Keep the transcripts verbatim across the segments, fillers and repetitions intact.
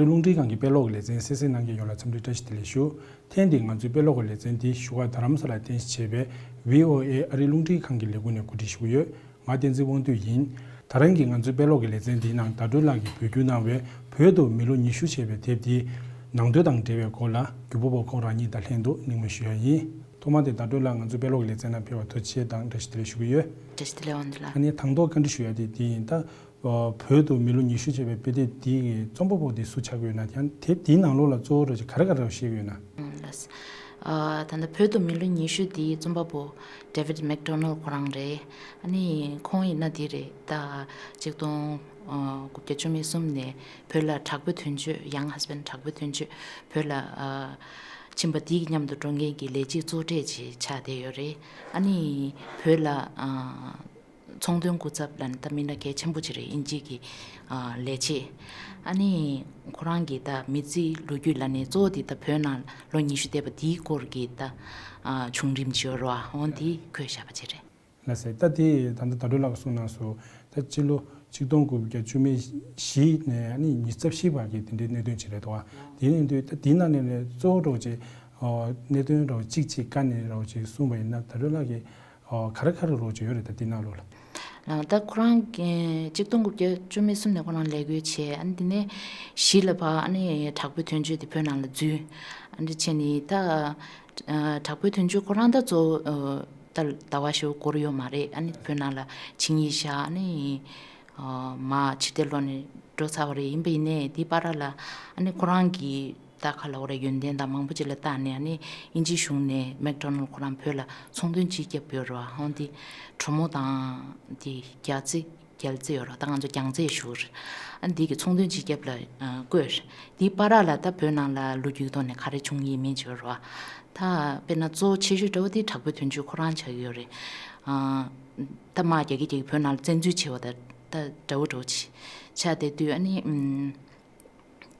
རླུང་འཕྲིན་ཁང་གི་དཔེ་ཀློག་གི་ལེ་ཚན་གསན་གཟིགས་གནང་མཁན་ཡོངས་ལ་འཚམས་འདྲི་བཀྲ་ཤིས་བདེ་ལེགས་ཞུ། ཐེངས་འདིའི་ང་ཚོའི་དཔེ་ཀློག་གི་ལེ་ཚན་འདི་བཞུགས་སྒར་རྡ་རམ་ས་ལར་རྟེན་གཞི་བྱས་པའི་བྷི་ཨོ་ཨེ་ཨ་རིའི་རླུང་འཕྲིན་ཁང་གི་ལས་ཁུངས་ནས་གོ་སྒྲིག་ཞུ་གི་ཡོད། ང་བསྟན་འཛིན་དབང་འདུས་ཡིན། ད་རིང་གི་ང་ཚོའི་དཔེ་ཀློག་གི་ལེ་ཚན་འདིའི་ནང་ཟླ་སྒྲོལ་ལགས་ཀྱིས་བོད་བསྒྱུར་གནང་བའི་བོད་དུ་མི་ལོ་ཉི་ཤུ་ཞེས་པའི་དེབ་འདིའི་ནང་དོན་དང་འབྲེལ་བའི་སྐོར་ལ་རྒྱུ་བ་པོ་ཁོང་རང་ཉིད་དང་ལྷན་དུ་གླེང་མོལ་ཞུ་ཡ་ཡིན། ཐོག་མར་དེ་ཟླ་སྒྲོལ་ལགས་ང་ཚོའི་དཔེ་ཀློག་གི་ལེ་ཚན་ནང་ཕེབས་པར་ཐུགས་རྗེ་ཆེ་དང་བཀྲ་ཤིས་བདེ་ལེགས་ཞུ་གི་ཡོད། བཀྲ་ཤིས་བདེ་ལེགས་དབང་འདུས་ལགས། ཨ་ནི་དང་ཐོག་བཀའ་འདྲི་ཞུ་ཡ་དེ་འདི་ཡིན། ད་བོད་དུ་མི་ལོ་ཉི་ཤུ་ཞེས་པའི་དཔེ་དེབ་འདིའི་རྩོམ་པ་པོ་དེ་སུ་ཆགས་ཀྱི་ཡོད་ན། ཡང་དེབ་འདིའི་ནང་ལོགས་ལ་གཙོ་བོ་རོགས་ཅིག་ག་རེ་ག་རེ་བཤད་ཀྱི་ཡོད་ན། ལགས། ད་ལྟ་བོད་དུ་མི་ལོ་ཉི་ཤུ་འདིའི་རྩོམ་པ་པོ་David McDonald ཁོ་རང་རེད། ཨ་ནི་ཁོང་ཡིན་ན་འདི་རེད། ད་གཅིག་སྟོང་དགུ་བརྒྱ་བཅུ་མེད་གསུམ་ནས་བོད་ལ་དྲག་པོའི་དོན་གཅོད། Young Husband དྲག་པོའི་དོན་གཅོད་བོད་ལ་ཕྱིན་པ་འདི་གི་མཉམ་དུ་འགྲོ་མཁན་གྱི་ལས་བྱེད་གཙོ་གྲས་ཅིག་ཆགས་བསྡད་ཡོད་རེད། ཨ་ནི་བོད་ལ་ཚོང་དོན་སྐུ་ཚབ་ལབ་ན་ད་མི་སྣ་གལ་ཆེན་པོ་ཅིག་རེད། དབྱིན་ཇི་གི་ལས་བྱེད། ཨ་ནི་ཁོ་རང་གི་ད་མི་ཚེའི་ལོ་རྒྱུས་ལབ་ནས་གཙོ་བོ་དེ་ད་བོད་ནང་ལོ་ཉི་ཤུ་འདས་པ་དེའི་སྐོར་གྱི་ད་བྱུང་རིམ་ཅིག་ཡོད་རེད་བ། འོ་དེ་བཀོད་བཞག་པ་ཅིག་རེད། ལགས་སེ། ད་དེ་ད་ལྟ་ཟླ་སྒྲོལ་ལགས་གསུངས་གནང་སོང་། ད་སྤྱི་ལོ་ཆིག་སྟོང་དགུ་བརྒྱ་བཅུ་མེད་བཞི་ནས་ཨ་ནི་ཉི་ཤུ་རྩ་བཞི་བར་གྱི་དེ་འདྲའི་གནད་དོན་ཅིག་རེད་འདུག་བ། དེ་ཡིན་དུས་ད་དེའི་ནང་ནས་ནས་གཙོ་བོ་རོགས་ཅིག་གནད་དོན་རོགས་གཅིག་གཅིག་བཀར་ནས་རོགས་ཅིག་གསུངས་པ་ཡིན་ན། ཟླ་སྒྲོལ་ལགས་ཀྱིས་ག་རེ་ག་རེ་རོགས་ཅིག་ཡོད་རེད་ད་དེའི་ནང་ལོགས་ལ། ད་ཁོ་རང་གི་ཆིག་སྟོང་དགུ་བརྒྱ་བཅུ་མེད་གསུམ་ནས་ཁོ་རང་ལས་འགུལ་བྱས། ཨ་ནི་དེ་ནས་བཞི་ལ་ཕར་ཨ་ནི་དྲག་པོའི་དོན་གཅོད་དེ་བོད་ནང་ལ་འཛུལ། ཨ་ནི་བྱས་ནས་ད་དྲག་པོའི་དོན་གཅོད་ཁོ་རང་ད་གཙོ་བོ་ད་ཟླ་བ་ཞེ་པོ་འགོར་ཡོད་མ་རེད། ཨ་ནི་བོད་ནང་ལ་ཆིངས་ཡིག་བཞག། ཨ་ནི་མར་ཕྱིར་ཐོན་ལོག་ནས་འགྲོ་ཚར་བ་རེད། ཡིན་པ་ཡིན་ནའི་དེའི་བར་ལ་ཨ་ནི་ཁོ་རང་གི་ད་ག་ལབ་དགོས་རེད། ཡོན་ཏན་དང་མང་པོ་ཅིག་ལ་བལྟས་ནས་ཨ་ནི་དབྱིན་ཇིའི་གཞུང་ནས་མེག་ཌོ་ནལ་ཁོ་རང་བོད་ལ་ཚོང་དོན་སྤྱི་ཁྱབ་ཡོད་རེད་བ། འོན་ཏེ་གྲོ་མོ་དང་དེ་རྒྱ་རྩི་རྒྱལ་རྩེ་ཡོད་རེད། ད་ང་ཚོ་རྒྱང་རྩེ་ཞུ་རེད། ཨ་འདི་གི་ཚོང་དོན་སྤྱི་ཁྱབ་ལ་ཨ་བསྐོས། འདིའི་བར་ལ་ད་བོད་ནང་ལ་ལོ་རྒྱུས་ཐོག་ནས་ག་རེ་བྱུང་ཡིན་མིན་བརྗོད་རོགས། ད་དཔེར་ན་གཙོ་བོ་ཆེ་ཤོས་འདྲ་བོ་དེ་དྲག་པོའི་དོན་གཅོད་ཁོ་རང་ཆགས་ཀྱི་ཡོད་རེད། ཨ་ད་དམག་རྒྱག་གི་རྒྱག་གི་བོད་ནང་ལ་བཙན་འཛུལ་བྱས་པ་ད་ད་འདྲ་བོ་འདྲ་བོ་ཅིག་ཆགས་བསྡད་དུས། ཨ་ནི་ཨམ།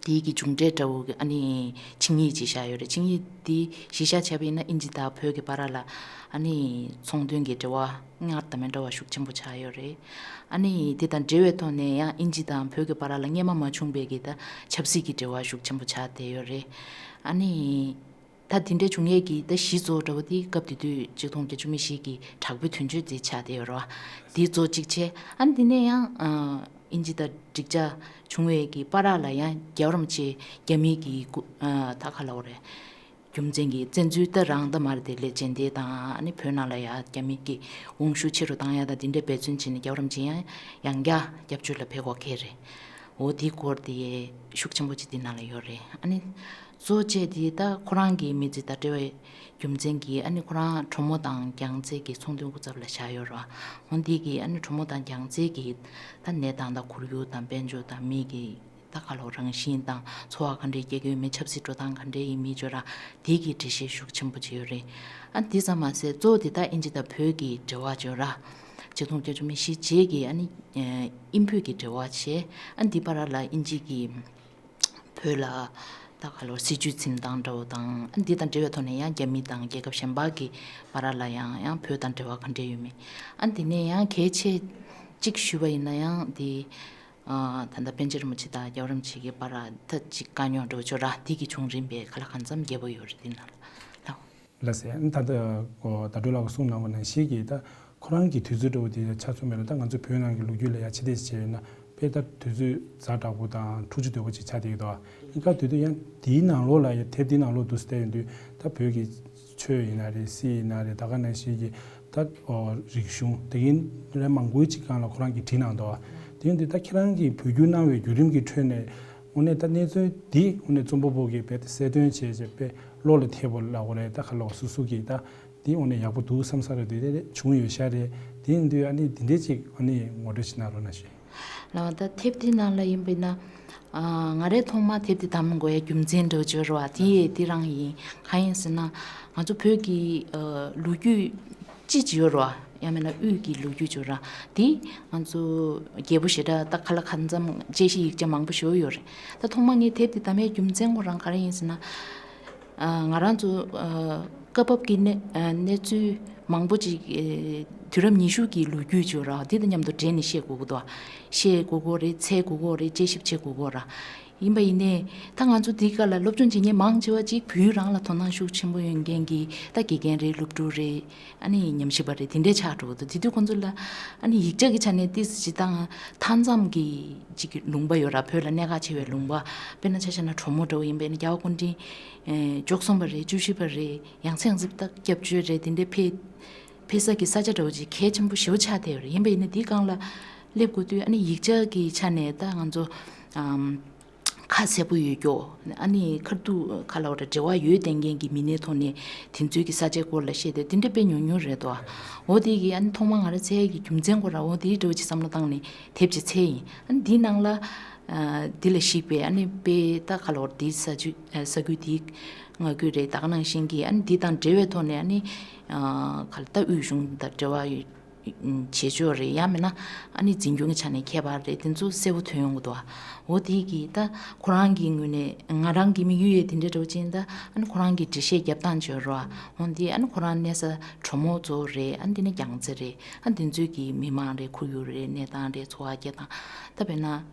དེའི་གི་མཇུག་འབྲས་འདྲ་བོ་ཨ་ནི་ཆིངས་ཡིག་ཅིག་བཞག་ཡོད་རེད། ཆིངས་ཡིག་དེ་གཞི་བཞག་བྱས་པ་ཡིན་ན་དབྱིན་ཇི་དང་བོད་ཀྱི་བར་ལ་ཨ་ནི་ཚོང་དོན་གྱི་འབྲེལ་བ་སྔར་དང་མི་འདྲ་བ་ཤུགས་ཆེན་པོ་ཆགས་ཡོད་རེད། ཨ་ནི་དེ་དང་འབྲེལ་བའི་ཐོག་ནས་ཡང་དབྱིན་ཇི་དང་བོད་ཀྱི་བར་ལ་སྔོན་མ་མ་བྱུང་བའི་གི་ད་ཆབ་སྲིད་ཀྱི་འབྲེལ་བ་ཤུགས་ཆེན་པོ་ཆགས་བསྡད་ཡོད་རེད། ཨ་ནི་ད་དེ་འདྲ་བྱུང་ཡས་ཀྱི་ད་གཞི་གཙོ་བོ་འདྲ་བོ་དེ་སྐབས་དེ་དུས་ཆིག་སྟོང་བརྒྱད་བཅུ་མེད་བཞི་གི་དྲག་པོའི་དོན་གཅོད་དེ་ཆགས་བསྡད་ཡོད་རེད་བ། དེ་གཙོ་གཅིག་བྱས། ཨ་ནི་དེ་ནས་ཡང་ཨ་དབྱིན་ཇི་དང་འགྲིག་འཇགས་བྱུང་བའི་གི་བར་ལ་ཡང་རྒྱལ་བ་རིན་པོ་ཆེ་རྒྱ་མི་གི་སྐུ་ཨ་ད་ག་ལབ་དགོས་རེད། རྒྱུ་མཚན་གྱི་བཙན་འཛུལ་ད་རང་ད་མ་རེད་དེ་ལས་རྗེས་འདེད་དང་། ཨ་ནི་བོད་ནང་ལ་ཡང་རྒྱ་མི་གི་དབང་ཤུགས་ཆེ་རུ་བཏང་ཡ་དང་དེ་འདྲའི་འབད་བརྩོན་བྱས་ནས་རྒྱལ་བ་རིན་པོ་ཆེ་ཡང་ཡང་བསྐྱར་སྐྱབས་བཅོལ་ལ་ཕེབས་དགོས་ཁེལ་རེད། འོ་དེའི་སྐོར་དེ་ཤུགས་ཆེན་པོ་ཅིག་དེ་ནང་ལ་ཡོད་རེད། ཨ་ནི་གཙོ་བོ་བྱས་དེ་ད་ཁོ་རང་གི་མི་ཚེ་དང་འབྲེལ་བའི་རྒྱུ་མཚན་གྱིས་ཨ་ནི་ཁོ་རང་གྲོ་མོ་དང་རྒྱང་རྩེ་གི་ཚོང་དོན་སྐུ་ཚབ་ལ་བཞག་ཡོད་རེད་བ། འོ་འདི་གིས་ཨ་ནི་གྲོ་མོ་དང་རྒྱང་རྩེ་གི་ད་གནས་སྟངས་དང་ཁོར་ཡུག་དང་དཔལ་འབྱོར་དང་མི་གི་ད་ག་ལོ་རང་བཞིན་དང་འཚོ་བ་ག་འདྲའི་སྐྱེལ་གྱི་ཡོད་མེད། ཆབ་སྲིད་འགྲོ་སྟངས་ག་འདྲའི་ཡིན་མིན་བརྗོད་ར། དེ་གི་འགྲེལ་བཤད་ཤུགས་ཆེན་པོ་ཅིག་ཡོད་རེད། ཨ་འདི་ཙམ་མ་ཟད་གཙོ་བོ་དེ་ད་དབྱིན་ཇི་དང་བོད་ཀྱི་འབྲེལ་བ་བརྗོད་ར། ཆིག་སྟོང་བརྒྱད་བཅུ་མེད་བཞི་རྗེས་ཀྱི་ཨ་ནི་དབྱིན་བོད་ཀྱི་འབྲེལ་བ་བྱས། ཨ་འདི་བར་ལ་དབྱིན་ཇི་གིས་བོད་ལ་ད་ག་ལོ་སྲིད་ཇུས་འཛིན་སྟངས་འདྲ་བོ་དང་། ཨ་འདི་དང་འབྲེལ་བའི་ཐོག་ནས་ཡང་རྒྱ་མི་དང་རྒྱལ་ཁབ་གཞན་པ་གི་བར་ལ་ཡང་ཡང་བོད་དང་འབྲེལ་བ་ག་འདྲ་ཡོད་མེད། ཨ་འདི་ནས་ཡང་གལ་ཆེ་གཅིག་ཞུས་པ་ཡིན་ན་ཡང་འདི། ཨ་ད་ལྟ་པཎ་ཆེན་རིན་པོ་ཆེ་དང་རྒྱལ་བ་རིན་པོ་ཆེ་གི་བར་ད་ཅིག་དཀའ་རྙོག་འགྲོ་ཆོག་ར། དེ་གི་བྱུང་རིམ་པའི་ཁ་ལ་གང་འཚམ་རྒྱས་པོ་ཡོད་རེད་དེ་ན་ལ། ལགས་སེ། ཨ་ནི་ད་ལྟ་ཨོ་ཟླ་སྒྲོལ་ལགས་གསུངས་གནང་བ་ནང་བཞིན་གྱི་ད་ཁོ་རང་གི་དུས་ཚོད་འདྲ་བོ་དེ་ཆ་མཚོན་པ་ཡིན་ན། ད་ང་ཚོ་བོད་ནང་གི་ལོ་རྒྱུས་ལ་ཡ་ཕྱི་བལྟས་བྱས་ཡོད་ན་དཔེ་ད་དུས་ཚོད་ཛ་དྲག་པོ་དང་འཁྲུག་ཆ་དོད་པོ་ཅིག་ཆགས་བསྡད་ཡོད་དོ། ཨ་ནི་སྐབས་དེ་དུས་ཡང་དེའི་ནང་ལོགས་ལ་ཡ་དེབ་དེའི་ནང་ལོགས་འདུག་སེ་བལྟས་ཡོང་དུས་ད་བོད་ཀྱི་ཆོས་ཡིན་ན་རེད། སྲིད་ཡིན་ན་རེད། ད་ག་ནང་བཞིན་གྱི་ད་ཨོ་རིག་གཞུང་དེ་གིན་རེ་མང་པོའི་ཅིག་སྒང་ལ་ཁོ་རང་གིས་བྲིས་གནང་འདུག་དེ་ཡིན་དུས་ད་ཁྱེད་རང་གིས་བོད་བསྒྱུར་གནང་བའི་བརྒྱུད་རིམ་གྱི་ཁྲོད་ནས་དངོས་གནས་ད་གནས་ཚུལ་འདི་དངོས་གནས་རྩོམ་པ་པོ་གིས་རྦད་དེ་གསལ་སྟོན་བྱས་བྱས་དཔེ་བློ་ལ་འཐད་པོ་ལབ་དགོས་རེད། ད་ག་ལོག་སོ་སོ་གིས་ད་འདི་དངོས་གནས་ཡག་པོ་འདུག་བསམ་ས་རེད། དེ་རེ་རེ་བྱུང་ཡོད་ཤག་རེད། དེ་ཡིན་དུས་ཨ་ནི་འདི་འདྲས་ཅིག་ཨ་ནི་ངོ་སྤྲོད་ཞིག་གནང་རོགས་གནང་ཞུ། ལགས། ད་དེབ་དེ་ནང་ལ་ཡིན་པ་ཡིན་ན། ཨ་ང་རས་ཐོག་མར་དེབ་དེ་བདམས་དགོས་ཡ་རྒྱུ་མཚན་འདྲ་བོ་བརྗོད་རོགས། དེ་དེ་རང་ཡིན། གང་ཡིན་ཟེར་ན་ང་ཚོ་བོད་ཀྱི་ཨ་ལོ་རྒྱུས་ཅི་ཅིག་ཡོད་རོགས། ཡང་མིན་ན་དབུས་ཀྱི་ལོ་རྒྱུས་བརྗོད་ར། དེ་ང་ཚོ་རྒྱལ་པོ་ཞེ་དྲག་ད་ཁ་ལ་གང་འཚམ་དཔྱད་གཞི་ཡིག་ཆ་མང་པོ་ཞིག་ཡོད་རེད། ད་ཐོག་མར་ངས་དེབ་དེ་བདམས་ཡའི་རྒྱུ་མཚན་ཁོ་རང་ག་རེ་ཡིན་ཟེར་ན། ཨ་ང་རང་ཚོ་ཨ་སྐབས་བབ་ཀྱི་གནས་ཨ་གནས་ཚུལ་མང་པོ་ཅིག་ཨེ་དུས་རབས་ཉི་ཤུ་གི་ལོ་རྒྱུས་བརྗོད་ར། དེ་དང་མཉམ་དུ་འབྲེལ་ནས་བཤད་དགོས་ཀྱི་འདུག་བཤད་དགོས་ཀྱི་རེད། འཚོལ་དགོས་ཀྱི་རེད། དཔྱད་ཞིབ་བྱེད་དགོས་ཀྱི་ར། ཡིན་པ་ཡིན་ནའི་ད་ང་ཚོ་འདི་ག་ལ་སློབ་སྦྱོང་བྱེད་མཁན་མང་ཆེ་བ་ཅིག་བོད་ཡིག་རང་ལ་དོ་སྣང་ཤུགས་ཆེན་པོ་ཡོད་མཁན་གྱི་ད་དགེ་རྒན་རེད། སློབ་ཕྲུག་རེད། ཨ་ནི་ཉམས་ཞིབ་པ་རེད། དེ་འདྲས་ཆགས་འགྲོ་གི་འདུག་དེ་དུས་ཁོང་ཚོ་ལ་ཨ་ནི་ཡིག་ཆ་གི་ཆ་ནས་ཏིས་ཇི་ལྟར་མཐའ་མཚམས་ཀྱི་ཅིག་ལུང་པ་ཡོད་ར། བོད་ལ་གནད་འགག་ཆེ་བའི་ལུང་པ། དཔེར་ན་ཆ་བཞག་ན་གྲོ་མོ་འདྲ་བོ་ཡིན་པ་ཡིན་ན་རྒྱལ་བ་སྐུ་ཕྲེང་ཨེ་བཅུ་གསུམ་པ་རེད། བཅུ་བཞི་པ་རེད། ཡང་སེ་ཡང་སེ་ད་སྐྱབས་བཅོལ་རེད། དེ་འདྲས་ཕེབས་ཕེབས་ས་གི་ས་ཆ་འདྲ་བོ་ཅིག་གལ་ཆེན་པོ་ཞེ་པོ་ཆགས་བསྡད་ཡོད་རེད། ཡིན་པ་ཡིན་ན་འདིའི་སྒང་ལ་སླེབས་དགོས་དུས་ཨ་ནི་ཡིག་ཆ་གི་ཆ་ནས་ད་ང་ཚོ་ཨམ་ཁ་གསལ་པོ་ཡོད་རྒྱུ། ཨ་ནི་ཁ་ཐུག་ག་ལབ་ར་འབྲེལ་བ་ཡོད་བསྡད་མཁན་གྱི་མི་སྣའི་ཐོག་ནས་དེ་ཚོའི་གི་ས་ཆའི་སྐོར་ལ་བཤད་དེ་དེ་འདྲ་དཔེ་ཉུང་ཉུང་རེད་དོ། འོ་དེ་གི་ཨ་ནི་ཐོག་མ་ང་རང་འཚོལ་ཡས་ཀྱི་རྒྱུ་མཚན་སྐོར་ར་འོ་དེའི་འདྲ་བོ་ཅིག་བསམ་བློ་བཏང་ནས་དེབ་ཅིག་འཚོལ་ཡིན། ཨ་ནི་འདིའི་ནང་ལ་ཨ་འདི་ལ་གཞིགས་པའི་ཨ་ནི་དཔེ་ད་ག་ལབ་ར་འདིའི་ས་ཆུ་ཨ་ས་ཁུལ་འདིའི་མངའ་ཁུལ་རེད། ད་ག་ནང་བཞིན་གྱི་ཨ་ནི་འདི་དང་འབྲེལ་བའི་ཐོག་ནས་ཨ་ནི་ཨ་ག་ལ་ད་དབུས་གཞུང་དང་འབྲེལ་བ་ཡོད། བྱེད་ཕྱོགས་རེད། ཡང་མིན་ན་ཨ་ནི་འཛིན་སྐྱོང་གི་ཆ་ནས་ཁྱད་པར་རེད། དེ་ཚོ་གསལ་པོ་ཐོན་ཡོང་གི་འདུག་འོ་དེ་གིས་ད་ཁོ་རང་གི་ངོས་ནས་ང་རང་གི་དམིགས་ཡུལ་ཡོད་དེ་འདྲ་འདྲ་བོ་ཅན་ད་ཨ་ནི་ཁོ་རང་གི་འགྲེལ་བཤད་རྒྱབ་སྟངས་བྱོས་རོགས། འོ་དེ་ཨ་ནི་ཁོ་རང་གནས་ས་གྲོ་མོ་གཙོ་བོ་རེད། ཨ་ནི་དེ་ནས་རྒྱལ་རྩེ་རེད། ཨ་ནི་དེ་ཚོའི་གི་མི་མང་རེད། ཁོར་ཡུག་རེད། གནས་སྟངས་རེད། འཚོ་བ་སྐྱེལ་སྟངས་ད་དཔེར་ན་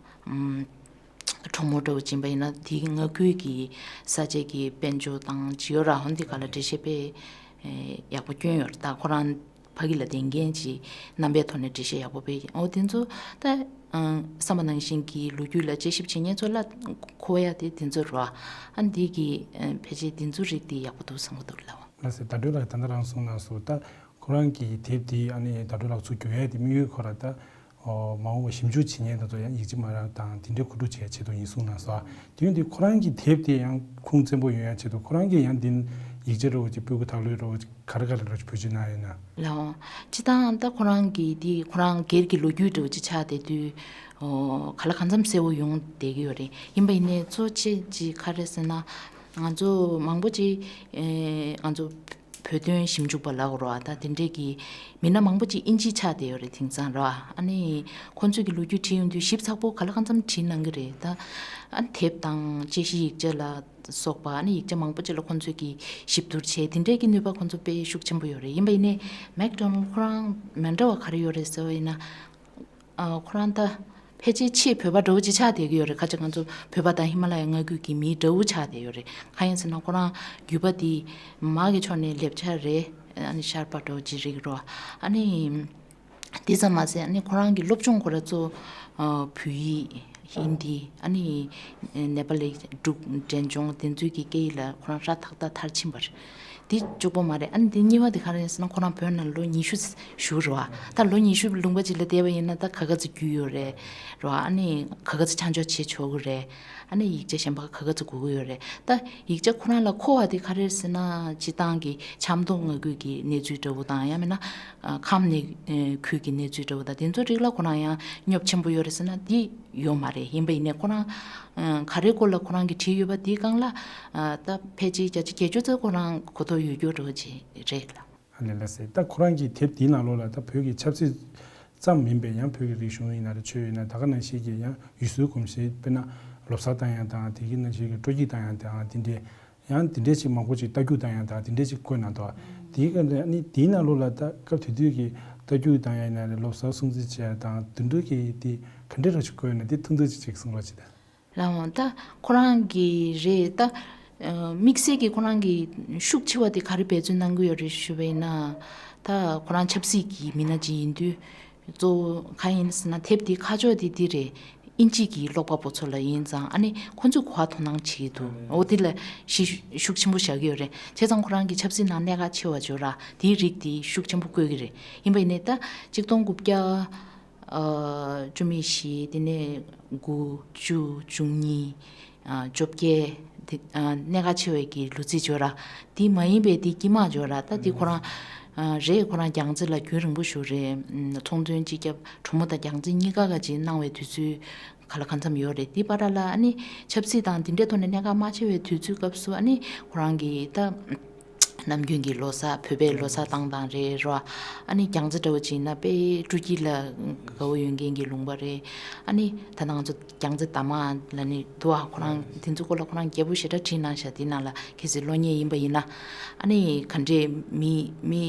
ཨམ། གྲོ་མོ་འདྲ་བོ་ཅན་པ་ཡིན་ན་དེའི་མངའ་ཁུལ་གྱི་ས་ཆའི་གི་དཔལ་འབྱོར་དང་ཅི་ཡོད་ར་འོ་འདི་ག་ལ་འགྲེལ་བཤད་དཔེ་ཡག་པོ་བསྐྱོན་ཡོད་རེད། ད་ཁོ་རང་ཕ་གི་ལ་བསྡད་མཁན་གྱི་རྣམ་པའི་ཐོག་ནས་འགྲེལ་བཤད་ཡག་པོ་སྤེལ་ཡིན། འོ་དེ་ཚོ་ད་བསམ་པ་ནང་བཞིན་གྱི་ལོ་རྒྱུས་ལ་དཔྱད་ཞིབ་བྱེད་མཁན་ཚོ་ལ་མཁོ་ཡ་དེ་དེ་ཚོ་རེད་བ། ཨ་འདི་གི་ཕལ་ཆེར་དེ་ཚོ་རིགས་དེ་ཡག་པོ་འདུག་བསམ་གྱི་འདུག་ལགས། ལགས་སེ། ཟླ་སྒྲོན་ལགས་ད་ལྟ་རང་གསུངས་གནང་སོང་། ད་ཁོ་རང་གི་དེབ་དེ་ཨ་ནི་ཟླ་སྒྲོན་ལགས་ཚུར་བསྒྱུར་ཡ་དེ་དམིགས་ཡུལ་ཁོ་ར་ད་ཨོ་མ་འོངས་པ་ཞིབ་འཇུག་བྱེད་མཁན་དེ་ཚོ་ཡང་ཡིག་ཆ་མ་རག་དང་དེ་འདྲའི་མཁོ་སྤྲོད་བྱེད་ཆེད་དུ་ཡིན་གསུངས་གནང་སོང་། དེ་ཡིན་དུས་ཁོ་རང་གི་དེབ་དེ་ཡང་ཁུངས་བཙན་པོ་ཡོང་ཡ་ཆེད་དུ་ཁོ་རང་གིས་ཡང་འདི་ཡིག་ཆ་འདྲ་བོ་ཅིག་སྤུ་གུ་དག་ལོས་འདྲ་བོ་ཅིག་ག་རེ་ག་རེ་འདྲ་བོ་ཅིག་བེད་སྤྱོད་གནང་ཡོད་ན། ལགས་འོང་། སྤྱིར་བཏང་ད་ཁོ་རང་གི་དེ་ཁོ་རང་སྒེར་གྱི་ལོ་རྒྱུས་འདྲ་བོ་ཅིག་ཆགས་བསྡད་དུས་ཨོ་ག་ལ་གང་འཚམ་གསལ་བོ་ཡོང་བསྡད་ཀྱི་ཡོད་རེད། ཡིན་པ་ཡིན་ནའི་གཙོ་ཆེ་ཅིག་ག་རེ་ཟེར་ན་ང་ཚོ་མང་པོ་ཅིག་ཨེ་ང་ཚོ་བོད་དོན་ཞིབ་འཇུག་པ་ལབ་དགོས་རེད་བ། ད་དེ་འདྲས་ཀྱི་མི་སྣ་མང་པོ་ཅིག་དབྱིན་ཇི་ཆགས་བསྡད་ཡོད་རེད་དེང་སང་རེད་བ། ཨ་ནི་ཁོང་ཚོས་ཀྱི་ལོ་རྒྱུས་བྲིས་ཡོང་དུས་ཞིབ་ཚགས་པོ་ག་ལ་གང་འཚམ་བྲིས་གནང་གི་རེད། ད་ཨ་ནི་དེབ་དང་དཔྱད་གཞི་ཡིག་ཆ་ལ་སོགས་པ་ཨ་ནི་ཡིག་ཆ་མང་པོ་ཅིག་ལ་ཁོང་ཚོས་ཀྱི་ཞིབ་བསྡུར་བྱས་དེ་འདྲས་ཀྱི་ནུས་པ་ཁོང་ཚོ་དཔེ་ཤུགས་ཆེན་པོ་ཡོད་རེད། ཡིན་པ་ཡིན་ནའི་མེག་ཌོ་ནལ་ཁོ་རང་མི་འདྲ་བ་ག་རེ་ཡོད་རེད་ཟེར་བ་ཡིན་ན། ཨ་ཁོ་རང་ད་ཕལ་ཆེར་ཕྱིའི་བོད་པ་འདྲ་བོ་ཅིག་ཆགས་བསྡད་ཀྱི་ཡོད་རེད། ཁ་ཅིག་ང་ཚོ་བོད་པ་དང་ཧི་མ་ལ་ཡའི་མངའ་ཁུལ་གྱི་མི་འདྲ་བོ་ཆགས་བསྡད་ཡོད་རེད། གང་ཡིན་ཟེར་ན་ཁོ་རང་བརྒྱུད་པ་དེ་མ་གི་ཕྱོགས་ནས་ལེབ་ཆ་རེད། ཨ་ནི་ཤར་པ་འདྲ་བོ་ཅིག་རིགས་རོ། ཨ་ནི་དེ་ཙམ་མ་ཟད་ཨ་ནི་ཁོ་རང་གི་སློབ་སྦྱོང་ཁོ་ར་གཙོ་ཨ་བོད་ཡིག་ཧིན་དི་ཨ་ནི་ནེ་པ་ལི་འབྲུག་འབྲས་ལྗོངས་དེ་ཚོའི་གི་སྐད་ཡིག་ལ་ཁོ་རང་ཧྲ་ཐག་ཐག་མཐར་ཕྱིན་པ་རེད། འདི་གཅིག་པོ་མ་རེད། ཨ་ནི་འདི་གཉིས་པ་དེ་ག་རེ་ཡིན་ཟེར་ན་ཁོ་རང་བོད་ནང་ལོ་ཉི་ཤུ་བཞུགས་རེད་བ། ད་ལོ་ཉི་ཤུ་ལུང་པ་ཅིག་ལ་བསྡད་པ་ཡིན་ན་ད་ཁ་ཁ་ཚིག་རྒྱུས་ཡོད་རེད་རེད་བ། ཨ་ནི་ཁ་ཁ་ཚིག་ཆ་འཇོག་བྱེད་ཆོག་གི་རེད། ཨ་ནི་ཡིག་ཆ་གཞན་པ་ཁ་ཁ་ཚིག་དགོས་ཀྱི་ཡོད་རེད། ད་ཡིག་ཆ་ཁོ་རང་ལ་མཁོ་བ་དེ་ག་རེ་རེད་ཟེར་ན་སྤྱིར་བཏང་གི་ཆབ་མདོ་མངའ་ཁུལ་གྱི་གནས་ཚུལ་འདྲ་བོ་དང་ཡང་མིན་ན་ཨ་ཁམས་ནས་ཨ་ཁུལ་གྱི་གནས་ཚུལ་འདྲ་བོ་དང་དེ་ཚོ་རིགས་ལ་ཁོ་རང་ཡང་སྙོབ་ཆེན་པོ་ཡོད་རེད་ཟེར་ན་དེ་ཡོད་མ་རེད། ཡིན་པ་ཡིན་ནའི་ཁོ་རང་ཨ་ག་རེའི་སྐོར་ལ་ཁོ་རང་གིས་བྲིས་ཡོད་པ་དེའི་སྒང་ལ་ཨ་ད་ཕལ་ཆེར་བརྒྱ་ཆ་བརྒྱད་ཅུ་ཙམ་ཁོ་རང་གོ་རྟོགས་ཡོད་རྒྱུ་འདྲ་བོ་ཅིག་རེད་ལ། ཨ་ལས་ལགས་སེ། ད་ཁོ་རང་གི་དེབ་དེའི་ནང་ལོགས་ལ་ད་བོད་ཀྱི་ཆབ་སྲིད་ཙམ་མིན་པའི་ཡང་བོད་ཀྱི་རིག་གཞུང་ཡིན་ན་རེད། ཆོས་ཡིན་ན་ད་ག་ནང་བཞིན་གྱི་ཡང་ཡུལ་སྲོལ་གོམས་གཤིས་དཔེར་ན་ལོ་གསར་བཏང་ཡ་དང་དེ་གི་ནང་བཞིན་གྱི་སྤྲོ་སྐྱིད་བཏང་ཡ་དང་དེ་འདྲའི་ཡང་དེ་འདྲའི་ཅིག་མང་པོ་ཅིག་རྟ་རྒྱུག་བཏང་ཡ་དང་དེ་འདྲའི་ཅིག་བཀོད་གནང་འདུག་དེའི་སྐབས་ནས་ཨ་ནི་དེའི་ནང་ལོགས་ལ་ད་སྐབས་དེ་དུས་ཀྱི་རྟ་རྒྱུག་བཏང་ཡ་ཡིན་ན་རེད། ལོ་གསར་སྲུང་བརྩི་བྱས་ཡ་དང་དེ་འདྲ་གི་དེ་ག་འདྲའི་ར་ཅིག་བཀོད་ཡོད་ན་དེ་ཐུང་ཐུང་ཅིག་ཅིག་གསུང་རོགས་བྱེད་དང་། ལགས་འོང་། ད་ཁོ་རང་གི་རེད་ད། ཨ་དམིགས་བསལ་གྱི་ཁོ་རང་གི་ཤུགས་ཆེ་བ་དེ་ག་རེ་འབད་བརྩོན་གནང་གི་ཡོད་རེད་ཞུ་བ་ཡིན་ན། ད་ཁོ་རང་ཆབ་སྲིད་ཀྱི་མི་སྣ་ཅིག་ཡིན་དུས་གཙོ་བོ་གང་ཡིན་ཟེར་ན་དེབ་དེ་ཁ་ཕྱོགས་དེ་འདི་རེད། དབྱིན་ཇི་གི་ཀློག་པ་པོ་ཚོ་ལ་ཡིན་ཙང་ཨ་ནི་ཁོ་ཚོས་གོ་བ་དོ་སྣང་བྱེད་ཀྱི་འདུག་འོ་དེ་ལ་གཞི་ཤུགས་ཆེན་པོ་བཞག་གི་ཡོད་རེད། བྱས་ཙང་ཁོ་རང་གི་ཆབ་སྲིད་ནང་གནད་འགག་ཆེ་བ་ཅིག་ཡོད་ར་དེའི་རིགས་དེ་ཤུགས་ཆེན་པོ་བཀོད་ཀྱི་རེད། ཡིན་པ་ཡིན་ནའི་ད་གཅིག་སྟོང་དགུ་བརྒྱ་ཨ་བཅུ་མེད་བཞི། དེ་ནས་དགུ། བཅུ། བཅུ་གཉིས། ཨ་བཅོ་བརྒྱད། དེ་ཨ་གནད་འགག་ཆེ་བའི་གི་ལོ་ཚིགས་ཅིག་ཡོད་ར། དེ་མ་ཡིན་པའི་དེ་དཀྱིལ་མ་ཅིག་ཡོད་ར། ད་དེ་ཁོ་རང་ཨ་རེད། ཁོ་རང་རྒྱལ་རྩེ་ལ་རྒྱུན་རིང་པོ་བཞུགས་རེད། ཨ་ཚོང་དོན་སྤྱི་ཁྱབ་གྲོ་མོ་དང་རྒྱལ་རྩེ་གཉིས་ཀ་ག་ཅིག་གནང་བའི་དུས་ཚོད་ག་ལ་གང་འཚམ་ཡོད་རེད། དེ་བར་ལ་ཨ་ནི་ཆབ་སྲིད་དང་དེ་འདྲའི་ཐོག་ནས་གནད་འགག་མ་ཆེ་བའི་དུས་ཚོད་སྐབས་སུ་ཨ་ནི་ཁོ་རང་གི་ད། ནམ་རྒྱུན་གྱི་ལོ་གསར། བོད་པའི་ལོ་གསར་བཏང་སྟངས་རེད་རོ། ཨ་ནི་རྒྱལ་རྩེ་འདྲ་བོ་ཅིག་ཡིན་ན་དཔེ་སྤྲོ་སྐྱིད་ལ་དགའ་བོ་ཡོད་མཁན་གྱི་ལུང་པ་རེད། ཨ་ནི་ད་ལྟ་ང་ཚོ་རྒྱལ་རྩེ་འདབ་མ་ལ་ནི་འདུག་ཨ་ཁོ་རང་དེ་ཚོའི་སྐོར་ལ་ཁོ་རང་རྒྱས་པོ་ཞེ་དྲག་བྲིས་གནང་ཤག་དེ་ནང་ལ་གལ་སྲིད་ཀློག་མཁན་ཡིན་པ་ཡིན་ན། ཨ་ནི་ག་འདྲས་མི་མི་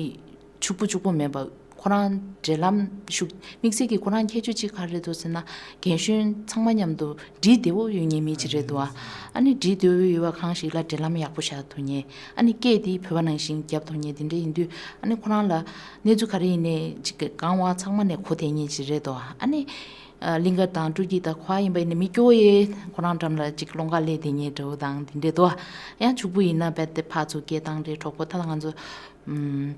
ཕྱུག་པོ་ཕྱུག་པོ་མེད་པ། ཁོ་རང་འབྲེལ་ལམ་ཞུགས་དམིགས་བསལ་གྱི་ཁོ་རང་ཁྱད་ཆོས་གཅིག་ག་རེ་འདུག་ཟེར་ན། རྒན་གཞོན་ཚང་མ་མཉམ་དུ་འདྲིས་བདེ་བོ་ཡོད་མཁན་མི་ཅིག་རེད་འདུག་ཨ། ཨ་ནི་འདྲིས་བདེ་བོ་ཡོད་པ་གང་ཞིག་ལ་འབྲེལ་ལམ་ཡག་པོ་བཞག་ཐུབ་མཁན། ཨ་ནི་སྐད་དེ་བོད་པ་ནང་བཞིན་རྒྱབ་ཐུབ་མཁན་དེ་འདྲ་ཡིན་དུས། ཨ་ནི་ཁོ་རང་ལ་གནས་ཚུལ་ག་རེ་ཡིན་ནའི་ཅིག་གི་གང་བ་ཚང་མ་ནས་གོ་བསྡད་མཁན་ཅིག་རེད་འདུག་ཨ། ཨ་ནི་ཨ་གླིང་ག་དང་སྤྲོ་སྐྱིད་དང་ཁོ་ཡིན་པ་ཡིན་ན་མི་སྐྱོ་བོ་ཡས་ཁོ་རང་འགྲམ་ལ་ཅིག་སློང་ག་སླེབས་བསྡད་མཁན་འདྲ་བོ་དང་དེ་འདྲ་འདུག་ཨ། ཡང་ཕྱུག་པོ་ཡིན་ན་རྦད་དེ་ཕར་ཚུར་སྐད་བཏང་རེད། གྲོགས་པོ་ད་ལ་ང་ཚོ་ཨམ།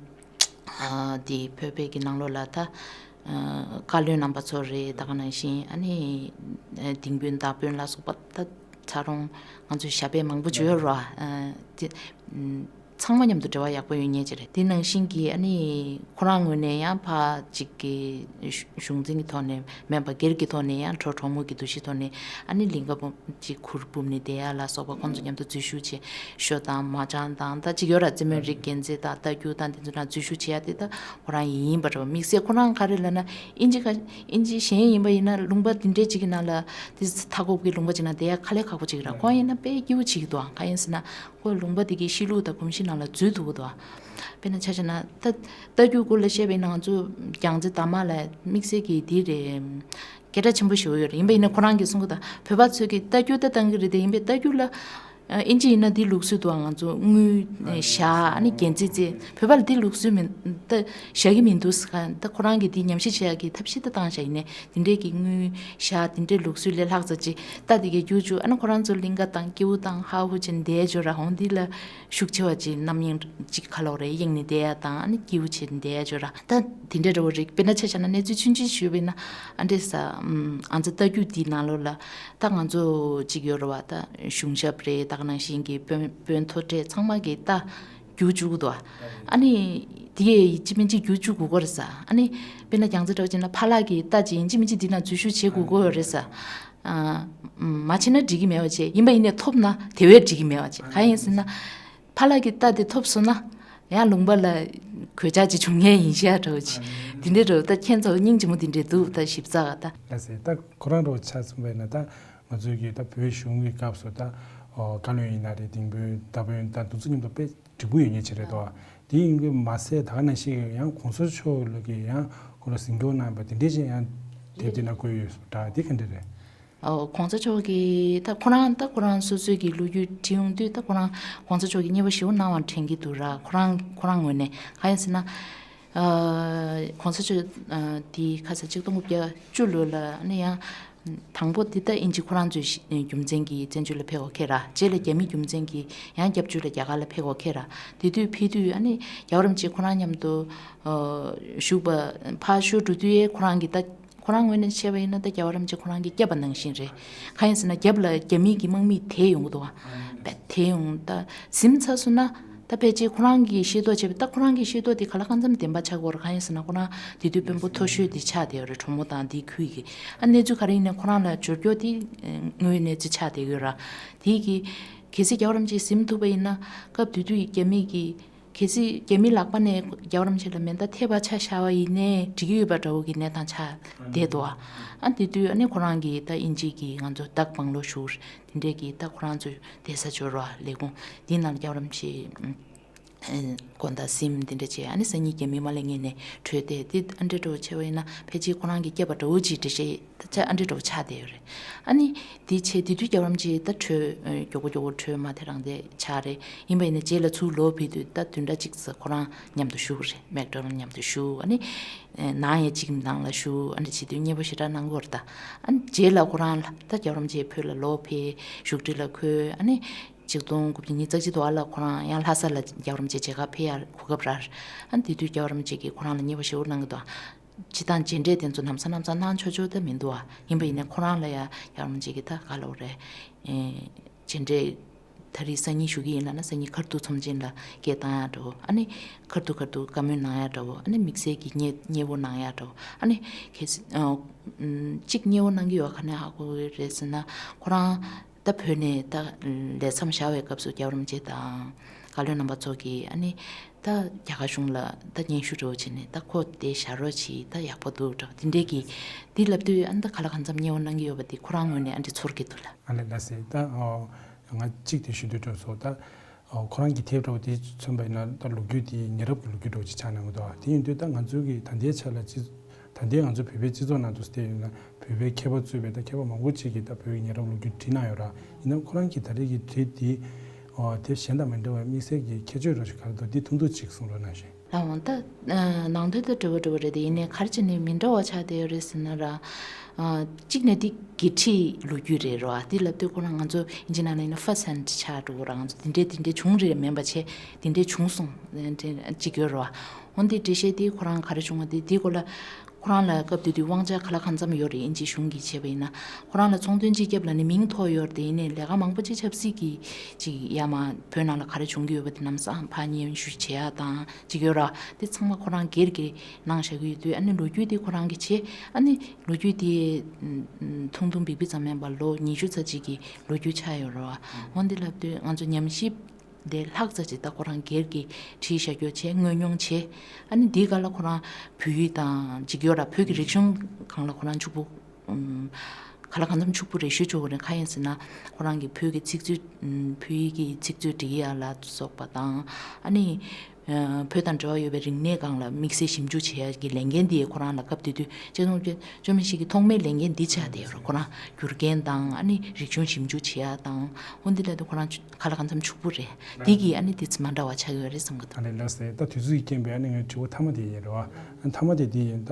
ཨ་དེ་བོད་པའི་གི་ནང་ལོགས་ལ་ད་ཨ་བཀའ་བློན་རྣམ་པ་ཚོ་རེད། ད་ག་ནང་བཞིན་ཨ་ནི་ཨ་ལྡིང་དཔོན་བདག་དཔོན་ལ་སོགས་པ་ད་ཚ་རོང་ང་ཚོའི་ཞབས་པད་མང་པོ་ཅིག་ཡོད་རེད་བ། ཨ་དེ་ཨམ་ཚང་མ་མཉམ་དུ་འབྲེལ་བ་ཡག་པོ་ཡོད་མཁན་ཅིག་རེད། དེ་ནང་བཞིན་གྱི་ཨ་ནི་ཁོ་རང་ངོས་ནས་ཡང་ཕར་ཅིག་གི་གཞུང་འཛིན་གྱི་ཐོག་ནས་མིན་པ་སྒེར་གྱི་ཐོག་ནས་ཡང་གྲོགས་གྲོགས་མོ་གི་འདུ་ཤེས་ཐོག་ནས་ཨ་ནི་གླིང་ག་ཅིག་གུར་ཕུབ་ནས་བསྡད་ཡ་ལ་སོགས་པ་ཁོང་ཚོ་མཉམ་དུ་འཛུལ་ཞུགས་བྱས། ཞོ་དང་མ་ཅང་དང་ད་ཅིག་ཡོད་ར། རྩེད་མོའི་རིགས་རྒྱན་རྩེད་དང་རྟ་རྒྱུག་དང་དེ་ཚོ་ནང་འཛུལ་ཞུགས་བྱེད་ཡ་དེ་ད་ཁོ་རང་ཡིན་ཡིན་པ་འདྲ་བོ། དམིགས་བསལ་ཁོ་རང་ག་རེ་ལབ་ན་དབྱིན་ཇི་ཁ་དབྱིན་ཇི་གཞན་ཡིན་པ་ཡིན་ན་ལུང་པ་དེ་འདྲའི་ཅིག་གི་ནང་ལ་དེ་མཐའ་འཁོབ་ཀྱི་ལུང་པ་ཅིག་ནང་བསྡད་ཡ་དཀའ་ལས་ཁག་པོ་ཅིག་ར། ཁོ་ཡིན་ན་དཔེ་སྐྱིད་པོ་བྱེད་ཀྱི་འདུག་ཨང་། གང་ཡིན་ཟེར་ན་ཁོ་ལུང་པ་དེ་གི་གཤིས་ལུགས་དང་གོམས་གཤིས་ནང་ལ་འཛུལ་ཐུབ་ཀྱི་འདུག་ཨང་། དཔེར་ན་ཆ་བཞག་ན་ད་རྟ་རྒྱུག་སྐོར་ལ་བཤད་པ་ཡིན་ན་ང་ཚོ་རྒྱལ་རྩེ་འདབ་མ་ལ་དམིགས་བསལ་གྱི་དེ་རེད། སྐད་གྲགས་ཆེན་པོ་ཞེ་པོ་ཡོད་རེད། ཡིན་པ་ཡིན་ན་ཁོ་རང་གིས་གསུང་གི་ད་བོད་པ་ཚོས་ཀྱི་རྟ་རྒྱུག་ད་བཏང་གི་རེད་དེ། ཡིན་པའི་རྟ་རྒྱུག་ལ་ཨ་དབྱིན་ཇི་ཡིན་ན་འདི་ལུགས་སྲོལ་འདུག་ཨང་། ང་ཚོ་དངུལ་ཨ་བཞག་ཨ་ནི་རྒྱན་རྩེད་རྩེད། བོད་པ་ལ་འདི་ལུགས་སྲོལ་མི་ད་བཞག་གི་མི་འདུག་ཟེར་ག་ད་ཁོ་རང་གིས་འདི་ཉམས་ཞིབ་བྱེད་ཡག་གི་ཐབས་ཤེས་ད་བཏང་བཞག་ཡིན་ནའི་དེ་འདྲས་ཀྱི་དངུལ་བཞག་དེ་འདྲས་ལུགས་སྲོལ་ལས་ལྷག་ཙམ་ཅིག་རྟ་དེ་གའི་རྒྱུག་བཅུག་ཨ་ནི་ཁོ་རང་ཚོ་གླིང་ག་དང་སྐྱིད་པོ་དང་ཧ་ཧུ་ཅན་བསྡད་འཇོག་ར། འོང་འདི་ལ་ཤུགས་ཆེ་བ་ཅིག་རྣམ་གཡེང་ཅིག་ག་ལོག་རེ་གཡེང་ནས་བསྡད་ཡ་དང་ཨ་ནི་སྐྱིད་པོ་བྱེད་ནས་བསྡད་ཡ་ཅོ་ར། ད་དེ་འདྲ་འདྲ་བོ་རིགས་དཔེར་ན་ཆ་བཞག་ན་གནས་ཚུལ་ཆུང་ཆུང་ཞུས་པ་ཡིན་ན་ཨ་འདྲས་ས་ཨམ་ཨ་ཚ་རྟ་རྒྱུག་འདིའི་ནང་ལོགས་ལ་ད་ང་ཚོ་ཅིག་ཡོད་རེད་བ། ད་གཞུང་ཞབས་རེད། ད་ག་ནང་བཞིན་གྱི་དཔོན་དཔོན་མཐོ་གྲས་ཚང་མ་གིས་རྟ་རྒྱུག་བཅུག་གི་འདུག་ཨ་ནི་དེ་ཡིན་གཅིག་མིན་གཅིག་རྒྱུག་བཅུག་དགོས་ཀྱི་རེད་ས། ཨ་ནི་དཔེར་ན་རྒྱལ་རྩེ་འདྲ་བོ་བྱས་ན་ཕ་ལགས་ཀྱིས་རྟ་ཅིག་ཡིན་གཅིག་མིན་གཅིག་འདི་ནང་འཛུལ་ཞུགས་བྱེད་དགོས་ཀྱི་ཡོད་རེད་ས། ཨ་མ་བྱེད་ན་འགྲིག་གི་མེད་པ་བྱས། ཡིན་པ་ཡིན་ནའི་ཐོབ་ན་དེ་བས་འགྲིག་གི་མེད་པ་བྱས། གང་ཡིན་ཟེར་ན། ཕ་ལགས་ཀྱི་རྟ་དེ་ཐོབ་སོང་ན་ཡང་ལུང་པ་ལ་གོད་ཆག་ཅིག་བྱུང་ངེས་ཡིན་ཤག་འདྲ་བོ་ཅིག་དེ་འདྲའི་འདྲ་བོ་ད་ཁྱེད་ཚོ་སྙིང་རྗེ་མོ་དེ་འདྲའི་འདུག་ད་ཞིབ་ཚགས་ད། ལགས་སེ། ད་ཁོ་རང་འདྲ་བོ་ཆ་མཚོན་པ་ཡིན་ན་ད་ང་ཚོའི་གི་ད་བོད་གཞུང་གི་སྐབས་སུ་ད་ཨོ་བཀའ་བློན་ཡིན་ན་རེད། ལྡིང་དཔོན་མདའ་དཔོན་ད་འདུ་ཚོ་མཉམ་དུ་དཔེ་འགྲིག་པོ་ཡོད་ངེས་ཅིག་རེད་དོ། དེ་ཡིན་གྱི་མ་ཟད་ད་ག་ནང་བཞིན་ཡང་གོང་ས་མཆོག་ལ་གི་ཡང་ཁོ་ལ་གཟིགས་སྐྱོང་གནང་བ་དེ་འདྲའི་ཅིག་ཡང་དེབ་དེ་ན་བཀོད་ཡོད་ད། དེ་ག་འདྲ་རེད། ཨོ་གོང་ས་མཆོག་གིས་ད་ཁོ་རང་ད་ཁོ་རང་སོ་སོའི་གི་ལོ་རྒྱུས་བྲིས་ཡོང་དུས་ད་ཁོ་རང་གོང་ས་མཆོག་གིས་མཉེས་པོ་ཞེ་པོ་གནང་བ་དྲན་གྱི་འདུག་ར། ཁོ་རང་ཁོ་རང་ངོས་ནས་གང་ཡིན་ཟེར་ན། ཨ་གོང་ས་མཆོག་ཨ་དེ་ཁ་སང་ཆིག་སྟོང་དགུ་བརྒྱ་བཅུ་ལོ་ལ་ཨ་ནི་ཡང་དང་པོ་དེ་ད་དབྱིན་ཇི་ཁོ་རང་ཚོའི་ཞི་རྒྱུ་མཚན་གྱི་བཙན་བྱོལ་ལ་ཕེབས་པ་ཁེ་ར། རྗེས་ལ་རྒྱ་མི་རྒྱུ་མཚན་གྱི་ཡང་སྐྱབས་བཅོལ་ལ་རྒྱ་གར་ལ་ཕེབས་པ་ཁེ་ར། དེ་དུས་ཕེབས་དུས་ཨ་ནི་རྒྱལ་བ་རིན་པོ་ཆེ་ཁོ་རང་མཉམ་དུ་ཨ་བཞུགས་པ་ཕར་ཤོར་འགྲོ་དུས་ཡང་ཁོ་རང་གི་ད། ཁོ་རང་ངོས་ནས་བཤད་པ་ཡིན་ན་ད་རྒྱལ་བ་རིན་པོ་ཆེ་ཁོ་རང་གི་སྐྱབས་པ་ནང་བཞིན་རེད། གང་ཡིན་ཟེར་ན་རྒྱབ་ལ་རྒྱ་མི་གི་དམག་མི་དེད་ཡོང་གི་འདུག་བ། དཔེ་དེད་ཡོང་ད་ཟིན་ཚར་སོང་ན་ད་ཕལ་ཆེར་ཁོ་རང་གི་ཤེས་རྟོགས་བྱས་པ་ད་ཁོ་རང་གི་ཤེས་རྟོགས་དེ་ག་ལ་གང་འཚམ་བདེན་པ་ཆགས་ཀྱི་ཡོད་རེད། གང་ཡིན་ཟེར་ན་ཁོ་རང་དེ་དུས་དཔོན་པོ་མཐོ་ཤོས་དེ་ཆགས་བསྡད་ཡོད་རེད། གྲོང་མོ་དང་དེའི་ཁུལ་གི་ཨ་གནས་ཚུལ་ག་རེ་ཡིན་ནའི་ཁོ་རང་ལ་འབྱོར་སྐྱོར་དེ་དངོས་ཡོད་གནས་ཚུལ་ཆགས་བསྡད་ཀྱི་ཡོད་ར། དེ་གི་གལ་སྲིད་རྒྱལ་བ་རིན་པོ་ཆེ་ཟིན་ཐུབ་པ་ཡིན་ན་སྐབས་དེ་དུས་རྒྱ་མི་གི་གལ་སྲིད་རྒྱ་མི་ལག་པ་ནས་རྒྱལ་བ་རིན་པོ་ཆེ་ལ་མེ་མདའ་ཐེབས་པ་ཆ་བཞག་པ་ཡིན་ནའི་འགྲིག་གི་ཡོད་པ་འདྲ་བོ་གི་གནས་སྟངས་ཆགས་བསྡད་འདུག་ཨ། ཨ་དེ་དུས་ཨ་ནི་ཁོ་རང་གིས་ད་དབྱིན་ཇི་གི་ང་ཚོ་ལྡག་བང་ལོ་ཞུ་དེ་འདྲས་ཀྱི་ད་ཁོ་རང་ཚོའི་བསྡད་ས་འབྱོར་བ་ལས་ཁུངས་དེའི་ནང་རྒྱལ་བ་རིན་པོ་ཆེ་དགོང་དག་གཟིམ་དེ་འདྲ་བྱས། ཨ་ནི་སང་ཉིན་རྒྱ་མི་མ་སླེབས་སྔོན་ནས་བྲོས་ཏེ་དེ་ཨ་འདྲས་འདྲ་བོ་བྱས་པ་ཡིན་ན་ཕལ་ཆེར་ཁོ་རང་གི་སྐྱབས་པ་འདྲ་བོ་ཅིག་འགྲེལ་བཤད། ད་ཆ་ཨ་འདྲས་འདྲ་བོ་ཆགས་བསྡད་ཡོད་རེད། ཨ་ནི་དེ་བྱས་དེ་དུས་རྒྱལ་བ་རིན་པོ་ཆེ་ད་བྲོས་མགྱོགས་པོ་མགྱོགས་པོ་བྲོས་མ་དེ་རང་དེ་ཆགས་རེད། ཡིན་པ་ཡིན་ན་རྗེས་ལ་ཚུར་ལོག་ཕེབས་དུས་ད་བདུན་ཕྲག་གཅིག་ཙམ་ཁོ་རང་མཉམ་དུ་བཞུགས་རེད། མེག་ཌོ་ནལ་མཉམ་དུ་བཞུགས། ཨ་ནི་ནང་ཡང་གཅིག་ནང་ལ་བཞུགས། ཨ་ནི་བྱེད་དུས་མཉེས་པོ་ཞེ་དྲག་གནང་གི་ཡོད་རེད་ད། ཨ་ནི་རྗེས་ལ་ཁོ་རང་ད་རྒྱལ་བ་རིན་པོ་ཆེ་བོད་ལ་ལོག་ཕེབས་བཞུགས་ཁྲི་ལ་འཁོད། ཨ་ནི་ཆིག་སྟོང་དགུ་བརྒྱ་ཉི་ཤུ་རྩ་གཅིག་ལོ་ལ་ཁོ་རང་ཡང་ལྷ་ས་ལ་རྒྱལ་བ་རིན་པོ་ཆེ་མཇལ་ཁ་ཕེབས་ཡ་གོ་སྐབས་རག་ཨ་ནི་དེ་དུས་རྒྱལ་བ་རིན་པོ་ཆེ་གིས་ཁོ་རང་ལ་མཉེས་པོ་ཞེ་པོ་གནང་གི་འདུག་སྤྱིར་བཏང་མཇལ་འཕྲད་དེ་ཚོ་ལམ་སང་ལམ་སང་གནང་ཆོག་ཆོག་ད་མི་འདུག་ཨ། ཡིན་པ་ཡིན་ནའི་ཁོ་རང་ལ་ཡ་རྒྱལ་བ་རིན་པོ་ཆེ་གིས་ད་ག་ལབ་རེད། ཨེ་མཇལ་འཕྲད་ད་རེས་སང་ཉིན་ཞུ་གི་ཡིན་ལབ་ན་སང་ཉིན་ཁ་ཐུག་ཚོམས་ཆེན་ལ་སྐད་བཏང་ཡ་འདྲ་བོ། ཨ་ནི་ཁ་ཐུག་ཁ་ཐུག་བཀའ་མོལ་གནང་ཡ་འདྲ་བོ། ཨ་ནི་དམིགས་བསལ་གྱི་མཉེས་མཉེས་པོ་གནང་ཡ་འདྲ་བོ། ཨ་ནི་གལ་སྲིད་ཨ་ཨུམ་གཅིག་མཉེས་པོ་གནང་གི་ཡོད་ག་ནས་ཧ་གོ་གི་རེད་ཟེར་ན། ཁོ་རང་ད་བོད་ནས་ད་ལས་མཚམས་བཞག་པའི་སྐབས་སུ་རྒྱལ་བ་རིན་པོ་ཆེ་དང་བཀའ་བློན་རྣམ་པ་ཚོ་གིས་ཨ་ནི་ད་རྒྱ་གར་གཞུང་ལ་ད་སྙན་ཞུ་འདྲ་བོ་བྱས་ནས་ད་ཁོ་དེ་བཞག་རོགས་གྱིས། ད་ཡག་པོ་འདུག་འདྲ་བོ་དེ་འདྲས་ཀྱི་དེ་ལབ་དུས་ཨ་ནི་ད་ག་ལ་གང་འཚམ་མཉེས་པོ་གནང་གི་ཡོད་པ་དེ་ཁོ་རང་ངོས་ནས་ཨ་འདྲས་ཚོར་གྱི་འདུག་ལ། ཨ་ལས་ལགས་སེ། ད་ཨོ་ང་གཅིག་དེ་ཞུ་འདོད་འདྲ་བོ་སོང་ད། ཨོ། ཁོ་རང་གི་དེབ་འདྲ་བོ་དེ་མཚོན་པ་ཡིན་ན་ད་ལོ་རྒྱུས་དེ་ཉེ་རབས་ཀྱི་ལོ་རྒྱུས་འདྲ་བོ་ཅིག་ཆགས་གནང་གི་འདུག་དེ་ཡིན་དུས་ད་ང་ཚོའི་གི་ད་ལྟའི་ཆ་ལ་སྤྱི་ད་ལྟའི་ང་ཚོ་བོད་པའི་སྤྱི་ཚོགས་ནང་དུ་བལྟས་ཡོད་ན་བོད་པའི་མཁས་པ་གཙོས་པའི་ད་མཁས་པ་མང་པོ་ཅིག་གིས་ད་བོད་ཀྱི་ཉེ་རབས་ལོ་རྒྱུས་བྲིས་གནང་ཡོད་ར། ཡིན་ནའང་ཁོ་རང་གིས་ད་རེས་ཀྱི་དེབ་དེ་ཨོ་དེབ་གཞན་དང་མི་འདྲ་བའི་དམིགས་བསལ་གྱི་ཁྱད་ཆོས་འདྲ་བོ་ཞིག་ག་རེ་འདུག་དེ་ཐུང་ཐུང་ཅིག་གསུང་རོགས་གནང་ཞིང་། ལགས་འོང་། ད་ནང་དོན་དང་འབྲེལ་བ་འགྲོ་བ་རེད་དེ། ཡིན་ནའི་ག་རེ་བྱས་ནས་མི་འདྲ་བ་ཆགས་བསྡད་ཡོད་རེད་ཟེར་ན་ར། གཅིག་ནས་འདི་འགན་འཁྲིའི་ལོ་རྒྱུས་རེད་རོ། འདི་ལབ་དུས་ཁོ་རང་ང་ཚོ་ཨིན་ཇི་ནང་ལ་ཡིན་ན་first hand ཆགས་འགྲོ་གི་ར། ང་ཚོ་འདི་འདྲས་འདི་འདྲས་བྱུང་རེད་མིན་པ་བྱས་འདི་འདྲས་བྱུང་སོང་ཅིག་ཡོད་རོ། འོན་ཏེ་འགྲེལ་བཤད་འདི་ཁོ་རང་ག་རེ་བྱུང་བ་འདི་འདི་སྐོར་ལ་ཁོ་རང་ལ་སྐབས་དེ་དུས་དབང་ཆ་ག་ལ་གང་འཚམ་ཡོད་རེད། ཨིན་ཇི་གཞུང་གིས་བྱས་པ་ཡིན་ན་ཁོ་རང་ལ་ཚོང་དོན་སྤྱི་ཁྱབ་ལ་ནི་མིང་ཐོགས་ཡོད་རེད་དེ། ཡིན་ནའི་ལས་ཀ་མང་པོ་ཅིག་ཆབ་སྲིད་ཀྱི་ཅིག་ཡ་མ་བོད་ནང་ལ་ག་རེ་བྱུང་གི་ཡོད་པ་དེ་ལམ་སང་ཕར་སྙན་ཞུ་བྱེད་ཡ་དང་ཅིག་ཡོད་ར། དེ་ཚང་མ་ཁོ་རང་སྒེར་གྱི་གནང་བཞག་གི་ཡོད་དུས། ཨ་ནི་ལོ་རྒྱུས་དེ་ཁོ་རང་གིས་བྱས། ཨ་ནི་ལོ་རྒྱུས་དེ་ཐུང་ཐུང་འབིག་འབིག་ཙམ་མིན་པར་ལོ་ཉི་ཤུ་ཙམ་ཅིག་གི་ལོ་རྒྱུས་ཆགས་ཡོད་རེད་བ། འོན་ཏེ་ལབ་དུས་ང་ཚོ་ཉམས་ཞིབ་དེ་ལྷག་ཙམ་ཅིག་ད་ཁོ་རང་སྒེར་གྱིས་བྲིས་བཞག་རྒྱུ་བྱས། དངོས་མྱོང་བྱས། ཨ་ནི་འདིའི་སྒང་ལ་ཁོ་རང་བོད་ཡིག་དང་ཅིག་ཡོད་ར། བོད་ཀྱི་རིག་གཞུང་སྒང་ལ་ཁོ་རང་ཕྱུག་པོ་ཨུམ། ག་ལ་གང་འཚམ་ཕྱུག་པོ་རེད་ཞུ་ཆོག་གི་རེད། གང་ཡིན་ཟེར་ན་ཁོ་རང་གིས་བོད་ཀྱི་ཚིག་མཛོད་ཨུམ། བོད་ཡིག་གི་ཚིག་མཛོད་སྒྲིག་ཡ་ལ་སོགས་པ་དང་། ཨ་ནི་ཨ་བོད་དང་འབྲེལ་བ་ཡོད་པའི་རིག་གནས་སྒང་ལ་དམིགས་བསལ་ཞིབ་འཇུག་བྱེད་ཡ་གི་ལས་འགན་འདི་ཁོ་རང་ལ་སྐབས་དེ་དུས་ཆེ་མཐོང་བཅོ་མི་ཞིག་གི་ཐོག་མའི་ལས་འགན་འདི་ཆགས་བསྡད་ཡོད་རེད། ཁོ་རང་བསྒྱུར་མཁན་དང་ཨ་ནི་རིག་གཞུང་ཞིབ་འཇུག་བྱེད་ཡ་དང་། འོན་ཏེ་ལབ་དུས་ཁོ་རང་ག་ལ་གང་འཚམ་ཕྱུག་པོ་རེད། འདི་གིས་ཨ་ནི་དེ་ཚོ་མ་འདྲ་བ་ཆགས་ཡོད་རེད་བསམ་གི་འདུག་ཨ་ནི་ལགས་སེ། ད་དུས་ཚོད་ཀྱི་རྐྱེན་པས་ཨ་ནི་ངའི་དྲི་བ་མཐའ་མ་དེ་ཡིན་རེད་བ། མཐའ་མ་དེ་འདི་ཡིན། ད་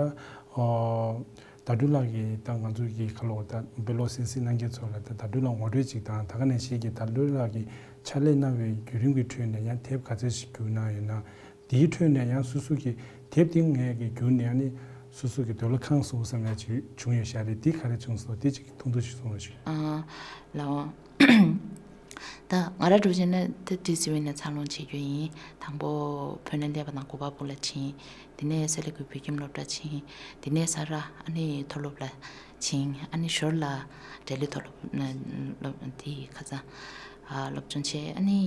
ཨོ། ཟླ་སྒྲོན་ལགས་ཀྱིས་ད་ང་ཚོ་གི་ཁ་ལོ་ད་དཔེ་ཀློག་གསན་གཟིགས་གནང་མཁན་ཚོ་ལ་ད་ཟླ་སྒྲོན་ལགས་ངོ་སྤྲོད་ཅིག་དང་། ད་ག་ནང་བཞིན་གྱི་ཟླ་སྒྲོན་ལགས་ཀྱིས་ཕྱག་ལས་གནང་བའི་བརྒྱུད་རིམ་གྱི་ཁྲོད་ནས་ཡང་དེབ་ག་ཚོད་ཞིག་བསྒྱུར་གནང་ཡོད་ན། དེའི་ཁྲོད་ནས་ཡང་སོ་སོ་གི་དེབ་དེ་ངས་ཀྱི་བསྒྱུར་ནས་ཨ་ནི་སོ་སོ་གི་འདོད་བློ་ཁེངས་སོང་བསམ་ཡ་ཅིག་བྱུང་ཡོད་ཤག་རེད། དེ་ག་རེ་བྱུང་སོང་། དེ་ཅིག་ཐུང་ཐུང་ཞིག་གསུང་རོགས་ཞུ། ཨ། ལགས་འོང་། ད་ང་རང་འགྲོ་བྱས་ན་ད་ཏི་སི་ཝི་ནས་འཚར་ལོངས་བྱེད་རྒྱུ་ཡིན། དང་པོ་བོད་ནས་སླེབས་པ་དང་གོ་པལ་པུར་ལ་ཕྱིན། དེ་ནས་སེ་ལ་ཀུའི་བོད་ཁྱིམ་སློབ་གྲྭ་ཕྱིན། དེ་ནས་ས་རཱ་ཨ་ནི་མཐོ་སློབ་ལ་ཕྱིན། ཨ་ནི་ཞོར་ལ་འབྲས་ལེགས་མཐོ་སློབ་ན་སློབ་དེ་ཁ་སང་ཨ་སློབ་སྦྱོང་བྱས། ཨ་ནི་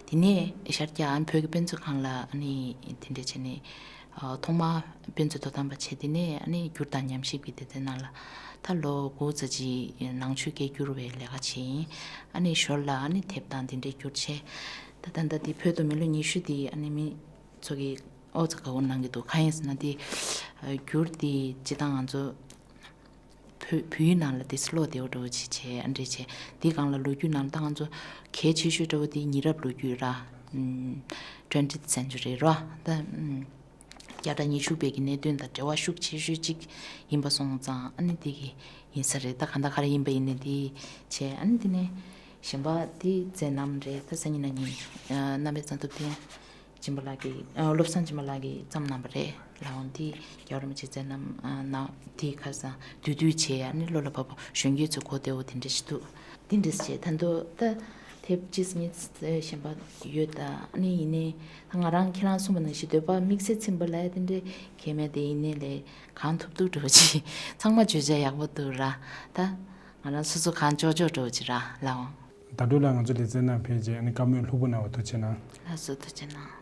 དེ་ནས་ཤར་རྒྱག་ཨ་ནི་བོད་ཀྱི་དཔེ་མཛོད་ཁང་ལ་ཨ་ནི་དེ་འདྲ་བྱས་ནས། ཨ། ཐོག་མར་དཔེ་མཛོད་དོ་དམ་པ་བྱས། དེ་ནས་ཨ་ནི་བསྒྱུར་དང་ཉམས་ཞིབ་ཀྱི་སྡེ་ཚན་ནང་ལ་ད་ལོ་དགུ་ཙམ་ཅིག་ནང་ཆོས་སྐད་སྒྱུར་བའི་ལས་ཀ་བྱས་ཡིན། ཨ་ནི་ཞོར་ལ་ཨ་ནི་དེབ་དང་འདི་འདྲའི་བསྒྱུར་བྱས། ད་ད་ལྟ་འདི་བོད་དུ་མི་ལོ་ཉི་ཤུ་འདི་ཨ་ནི་མི་ཚོ་གིས་ཨོ་ཙི་དགའ་བོ་གནང་གི་འདུག་གང་ཡིན་ཟེར་ན་འདི་བསྒྱུར་འདི་སྤྱིར་བཏང་ང་ཚོ་བོད་བོད་ཡིག་ནང་ལ་འདི་ཀློག་བདེ་བོ་འདྲ་བོ་ཅིག་བྱས། ཨ་འདྲ་བྱས། འདི་སྒང་ལ་ལོ་རྒྱུས་ནང་ལ་ད་ང་ཚོ་གལ་ཆེ་ཤོས་འདྲ་བོ་འདི་ཉེ་རབས་ལོ་རྒྱུས་ར། ཨུམ། twentieth century ར། ད་ཨུམ། བརྒྱ་ཕྲག་ཉི་ཤུ་བརྒྱད་ཀྱི་གནད་དོན་དང་འབྲེལ་བ་ཤུགས་ཆེ་ཤོས་གཅིག་ཡིན་པ་སོང་ཙང་། ཨ་ནི་དེ་གི་ཡིན་ས་རེད། ད་གང་ལྟར་ག་རེ་ཡིན་པ་ཡིན་ནའི་དེ་བྱས། ཨ་ནི་དེ་ནས་གཞན་པ་དེ་མཛད་རྣམ་རེད། ད་སང་ཉིན་གནངས་ཉིན་རྣམ་པའི་གཙང་ཐུབ་བསྟན་སྦྱིན་པ་ལགས་ཀྱིས། ཨ། བློ་བཟང་སྦྱིན་པ་ལགས་ཀྱིས་བརྩམས་གནང་བ་རེད། ལགས་འོང་། དེ་རྒྱལ་བ་རིན་པོ་ཆེའི་མཛད་རྣམ། ཨ། ནང་དེ་ཁ་སང་བསྡུས་བསྡུས་བྱས། ཨ་ནི་བློ་ལ་བབས་པ་གཞོན་སྐྱེས་ཚོས་གོ་བདེ་བོ་དེ་འདྲ་ཞིག་འདུག་དེ་འདྲ་བྱས། ད་དུང་ད་དེབ་གཅིག་གཉིས་གཞན་པ་ཡོད། ད་ཨ་ནི་ཡིན་ནའི་ད་ང་རང་ཁྱེད་རང་གསུངས་པ་ནང་བཞིན་འདོད་པ་དམིགས་བསལ་ཚིམ་པ་ལ་དེ་འདྲའི་གལ་མེད་དེ། ཡིན་ནའི་ལས་གང་ཐུབ་ཐུབ་འདྲ་བོ་ཅིག་ཚང་མ་བརྗོད་བྱ་ཡག་པོ་འདུག་ར། ད་ང་རང་སོ་སོ་གང་ལྕོགས་ལྕོགས་འདྲ་བོ་ཅིག་ར། ལགས་འོང་། ཟླ་སྒྲོན་ལགས་ང་ཚོ་ལེ་ཚན་ནང་ཕེབས་རྗེས་ཨ་ནི་བཀའ་མོལ་ལྷུག་པོ་གནང་བར་ཐུགས་རྗེ་གནང་། ལགས་སོ། ཐུགས་རྗེ་གནང་།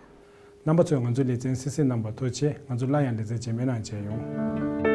རྣམ་པ་ཚོས་ང་ཚོའི་ལེ་ཚན་གསན་གཟིགས་གནང་བར་ཐུགས་རྗེ་ཆེ། ང་ཚོ་སླར་ཡང་ལེ་ཚན་རྗེས་མའི་ནང་མཇལ་ཡོང་།